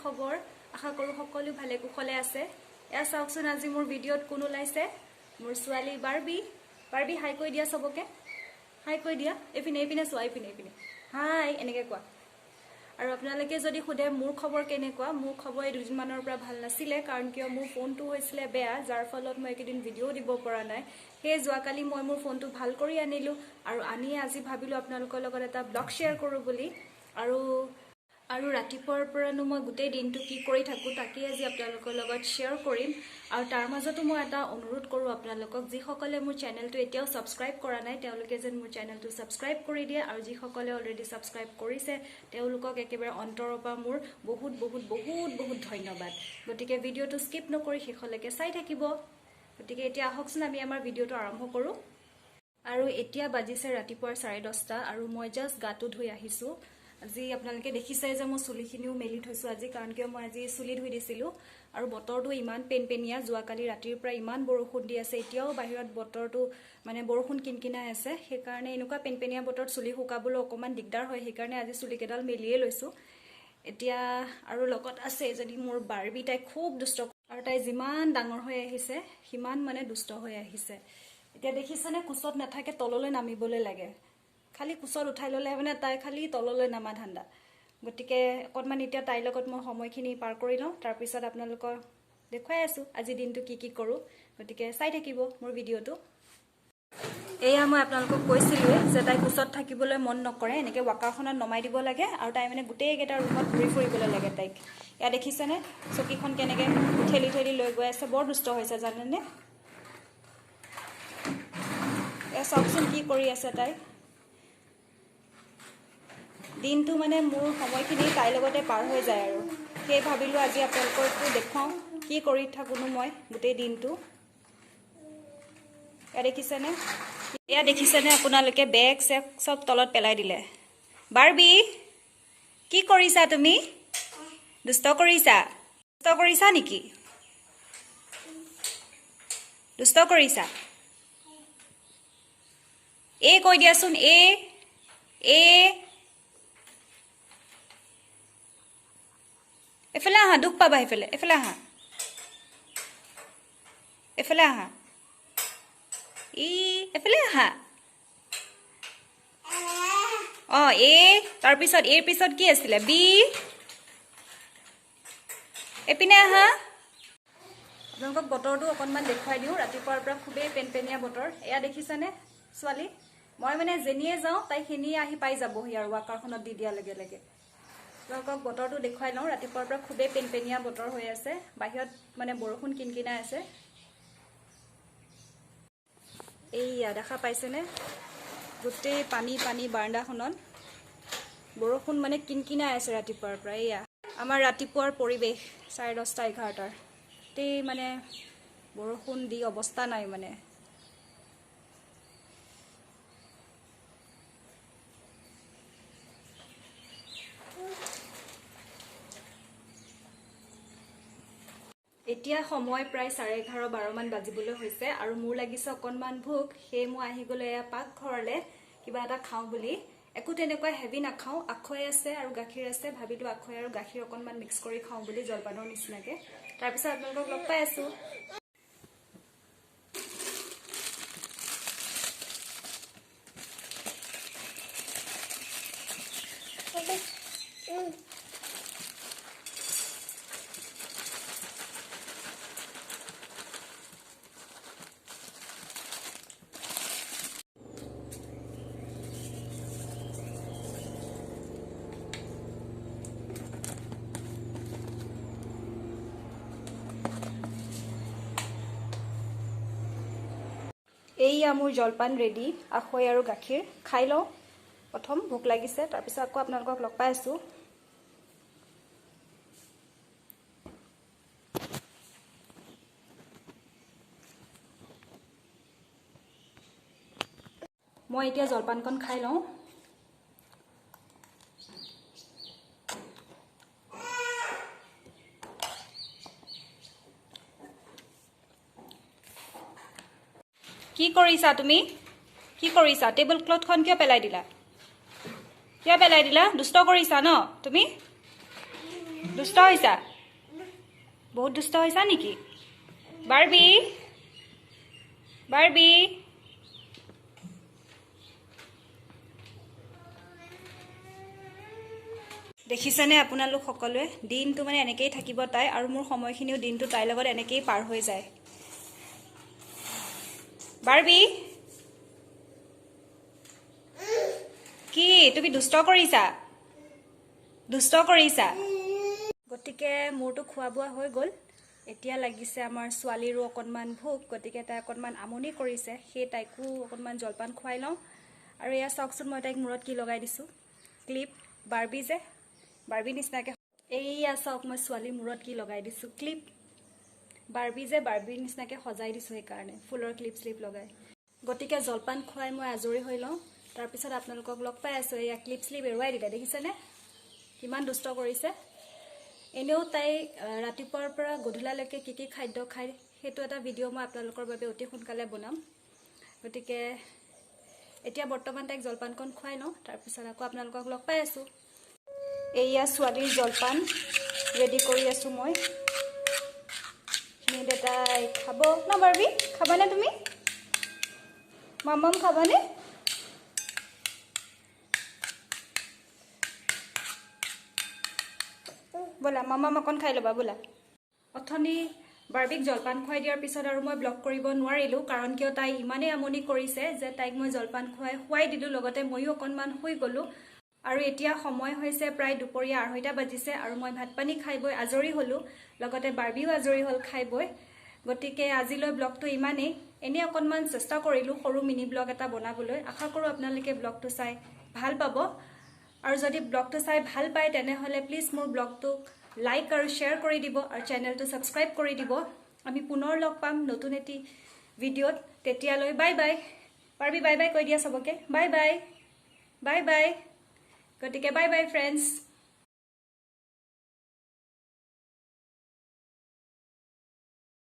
খবৰ? আশা কৰোঁ সকলো ভালে কুশলে আছে। এয়া চাওকচোন, আজি মোৰ ভিডিঅ'ত কোন ওলাইছে? মোৰ ছোৱালী বাৰ্বি। বাৰ্বি, হাই কৈ দিয়া চবকে, হাই কৈ দিয়া। এইপিনে এইপিনে চোৱা, এইপিনে এইপিনে, হাই এনেকৈ কোৱা। আৰু আপোনালোকে যদি সোধে মোৰ খবৰ কেনেকুৱা, মোৰ খবৰ এই দুদিনমানৰ পৰা ভাল নাছিলে। কাৰণ কিয়, মোৰ ফোনটো হৈছিলে বেয়া, যাৰ ফলত মই এইকেইদিন ভিডিঅ' দিব পৰা নাই। সেয়ে যোৱাকালি মই মোৰ ফোনটো ভাল কৰি আনিলোঁ আৰু আনি আজি ভাবিলোঁ আপোনালোকৰ লগত এটা ব্লগ শ্বেয়াৰ কৰোঁ বুলি। আৰু আৰু ৰাতিপুৱাৰ পৰানো মই গোটেই দিনটো কি কৰি থাকোঁ তাকেই আজি আপোনালোকৰ লগত শ্বেয়াৰ কৰিম। আৰু তাৰ মাজতো মই এটা অনুৰোধ কৰোঁ আপোনালোকক, যিসকলে মোৰ চেনেলটো এতিয়াও ছাবস্ক্ৰাইব কৰা নাই তেওঁলোকে যেন মোৰ চেনেলটো ছাবস্ক্ৰাইব কৰি দিয়ে, আৰু যিসকলে অলৰেডি ছাবস্ক্ৰাইব কৰিছে তেওঁলোকক একেবাৰে অন্তৰৰ পৰা মোৰ বহুত বহুত বহুত বহুত ধন্যবাদ। গতিকে ভিডিঅ'টো স্কিপ নকৰি শেষলৈকে চাই থাকিব। গতিকে এতিয়া আহকচোন আমি আমাৰ ভিডিঅ'টো আৰম্ভ কৰোঁ। আৰু এতিয়া বাজিছে ৰাতিপুৱাৰ 10:30 আৰু মই জাষ্ট গাটো ধুই আহিছোঁ। আজি আপোনালোকে দেখিছে যে মই চুলিখিনিও মেলি থৈছোঁ আজি, কাৰণ কিয় মই আজি চুলি ধুই দিছিলোঁ। আৰু বতৰটো ইমান পেনপেনীয়া, যোৱাকালি ৰাতিৰ পৰা ইমান বৰষুণ দি আছে, এতিয়াও বাহিৰত বতৰটো মানে বৰষুণ কিনকিনাই আছে। সেইকাৰণে এনেকুৱা পেনপেনীয়া বতৰত চুলি শুকাবলৈ অকণমান দিগদাৰ হয়, সেইকাৰণে আজি চুলিকেইডাল মেলিয়ে লৈছোঁ এতিয়া। আৰু লগত আছে এজনী মোৰ বাৰ্বি, তাই খুব দুষ্ট, আৰু তাই যিমান ডাঙৰ হৈ আহিছে সিমান মানে দুষ্ট হৈ আহিছে। এতিয়া দেখিছেনে, কোচত নাথাকে, তললৈ নামিবলৈ লাগে। খালি কোচত উঠাই ল'লে মানে তাই খালি তললৈ নামা ধান্দা। গতিকে অকণমান এতিয়া তাইৰ লগত মই সময়খিনি পাৰ কৰি লওঁ, তাৰপিছত আপোনালোকক দেখুৱাই আছোঁ আজি দিনটো কি কি কৰোঁ। গতিকে চাই থাকিব মোৰ ভিডিঅ'টো। এয়া মই আপোনালোকক কৈছিলোঁৱে যে তাই কোচত থাকিবলৈ মন নকৰে, এনেকৈ ৱাকাৰখনত নমাই দিব লাগে আৰু তাই মানে গোটেইকেইটা ৰুমত ঘূৰি ফুৰিবলৈ লাগে তাইক। এয়া দেখিছেনে চকীখন কেনেকৈ ঠেলি ঠেলি লৈ গৈ আছে, বৰ দুষ্ট হৈছে জানেনে। এয়া চাওকচোন কি কৰি আছে তাই। দিনটো মানে মোৰ সময়খিনি তাইৰ লগতে পাৰ হৈ যায় আৰু। সেয়ে ভাবিলোঁ আজি আপোনালোককো দেখুৱাওঁ কি কৰি থাকোঁনো মই গোটেই দিনটো। এয়া দেখিছেনে, এয়া দেখিছেনে আপোনালোকে বেগ চেগ চব তলত পেলাই দিলে। বাৰ্বি কি কৰিছা তুমি? দুষ্ট কৰিছা? দুষ্ট কৰিছা নেকি? দুষ্ট কৰিছা? এই কৈ দিয়াচোন, এ এ এফালে আহা, দুখ পাবা, সেইফালে এফালে আহা, এফালে আহা, ই এফালে আহা। অঁ, এ তাৰপিছত এৰ পিছত কি আছিলে? বি। এপিনে আহা। আপোনালোকক বতৰটো অকণমান দেখুৱাই দিওঁ। ৰাতিপুৱাৰ পৰা খুবেই পেনপেনীয়া বতৰ। এয়া দেখিছেনে ছোৱালী, মই মানে যেনিয়ে যাওঁ তাই সেনিয়ে আহি পাই যাবহি আৰু ৱাকাৰখনত দি দিয়াৰ লগে লগে। আপোনালোকক বতৰটো দেখুৱাই লওঁ। ৰাতিপুৱাৰ পৰা খুবেই পেনপেনীয়া বতৰ হৈ আছে, বাহিৰত মানে বৰষুণ কিনকিনাই আছে। এইয়া দেখা পাইছেনে গোটেই পানী পানী বাৰাণ্ডাখনত, বৰষুণ মানে কিনকিনাই আছে ৰাতিপুৱাৰ পৰা। এইয়া আমাৰ ৰাতিপুৱাৰ পৰিৱেশ 10:30 11টাৰ, গোটেই মানে বৰষুণ দি অৱস্থা নাই মানে। এতিয়া সময় প্ৰায় 11:30 12মান বাজিবলৈ হৈছে আৰু মোৰ লাগিছে অকণমান ভোক। সেয়ে মই আহি গ'লো এয়া পাকঘৰলৈ কিবা এটা খাওঁ বুলি। একো তেনেকুৱা হেভি নাখাওঁ, আখৈ আছে আৰু গাখীৰ আছে, ভাবিলোঁ আখৈ আৰু গাখীৰ অকণমান মিক্স কৰি খাওঁ বুলি জলপানৰ নিচিনাকৈ। তাৰপিছত আপোনালোকক লগ পাই আছোঁ। এইয়া মোৰ জলপান ৰেডি, আখৈ আৰু গাখীৰ। খাই লওঁ প্ৰথম, ভোক লাগিছে, তাৰপিছত আকৌ আপোনালোকক লগ পাই আছোঁ। মই এতিয়া জলপানকণ খাই লওঁ। কি কৰিছা তুমি? কি কৰিছা? টেবুল ক্লথখন কিয় পেলাই দিলা? কিয় পেলাই দিলা? দুষ্ট কৰিছা ন তুমি? দুষ্ট হৈছা, বহুত দুষ্ট হৈছা নেকি? বাৰ্বি, বাৰ্বি, দেখিছেনে আপোনালোক সকলোৱে? দিনটো মানে এনেকেই থাকিব তাই, আৰু মোৰ সময়খিনিও দিনটো তাইৰ লগত এনেকেই পাৰ হৈ যায়। বাৰ্বি, কি তুমি দুষ্ট কৰিছা? দুষ্ট কৰিছা? গতিকে মোৰতো খোৱা বোৱা হৈ গ'ল। এতিয়া লাগিছে আমাৰ ছোৱালীৰো অকণমান ভোক, গতিকে তাই অকণমান আমনি কৰিছে, সেই তাইকো অকণমান জলপান খুৱাই লওঁ। আৰু এয়া চাওকচোন মই তাইক মূৰত কি লগাই দিছোঁ, ক্লিপ। বাৰ্বি যে, বাৰ্বি নিচিনাকৈ। এইয়া চাওক মই ছোৱালীৰ মূৰত কি লগাই দিছোঁ, ক্লিপ। বাৰ্বি যে, বাৰ্বিৰ নিচিনাকৈ সজাই দিছোঁ সেইকাৰণে ফুলৰ ক্লিপ শ্লিপ লগাই। গতিকে জলপান খুৱাই মই আজৰি হৈ লওঁ, তাৰপিছত আপোনালোকক লগ পাই আছোঁ। এয়া ক্লিপ শ্লিপ এৰুৱাই দিলে, দেখিছেনে কিমান দুষ্ট কৰিছে। এনেও তাই ৰাতিপুৱাৰ পৰা গধূলালৈকে কি কি খাদ্য খায় সেইটো এটা ভিডিঅ' মই আপোনালোকৰ বাবে অতি সোনকালে বনাম। গতিকে এতিয়া বৰ্তমান তাইক জলপানকণ খুৱাই লওঁ, তাৰপিছত আকৌ আপোনালোকক লগ পাই আছোঁ। এয়া ছোৱালীৰ জলপান ৰেডি কৰি আছোঁ মই। দেউতাই খাব ন? বাৰ্বি খাবানে তুমি? মামাম খাবানে? ব'লা মামাম অকণ খাই ল'বা ব'লা। অথনি বাৰ্বিক জলপান খুৱাই দিয়াৰ পিছত আৰু মই ব্লগ কৰিব নোৱাৰিলোঁ, কাৰণ কিয় তাই ইমানেই আমনি কৰিছে যে তাইক মই জলপান খুৱাই শুৱাই দিলোঁ, লগতে ময়ো অকণমান শুই গ'লোঁ। আৰু এতিয়া সময় হৈছে প্ৰায় দুপৰীয়া 2:30 বাজিছে আৰু মই ভাত পানী খাই বৈ আজৰি হ'লোঁ, লগতে বাৰ্বিও আজৰি হ'ল খাই বৈ। গতিকে আজিলৈ ব্লগটো ইমানেই। এনেই অকণমান চেষ্টা কৰিলোঁ সৰু মিনি ব্লগ এটা বনাবলৈ। আশা কৰোঁ আপোনালোকে ব্লগটো চাই ভাল পাব, আৰু যদি ব্লগটো চাই ভাল পায় তেনেহ'লে প্লিজ মোৰ ব্লগটোক লাইক আৰু শ্বেয়াৰ কৰি দিব আৰু চেনেলটো ছাবস্ক্ৰাইব কৰি দিব। আমি পুনৰ লগ পাম নতুন এটি ভিডিঅ'ত, তেতিয়ালৈ bye bye. Barbie bye bye কৈ দিয়া চবকে, বাই বাই, বাই বাই। গতিকে বাই বাই ফ্ৰেণ্ডছ।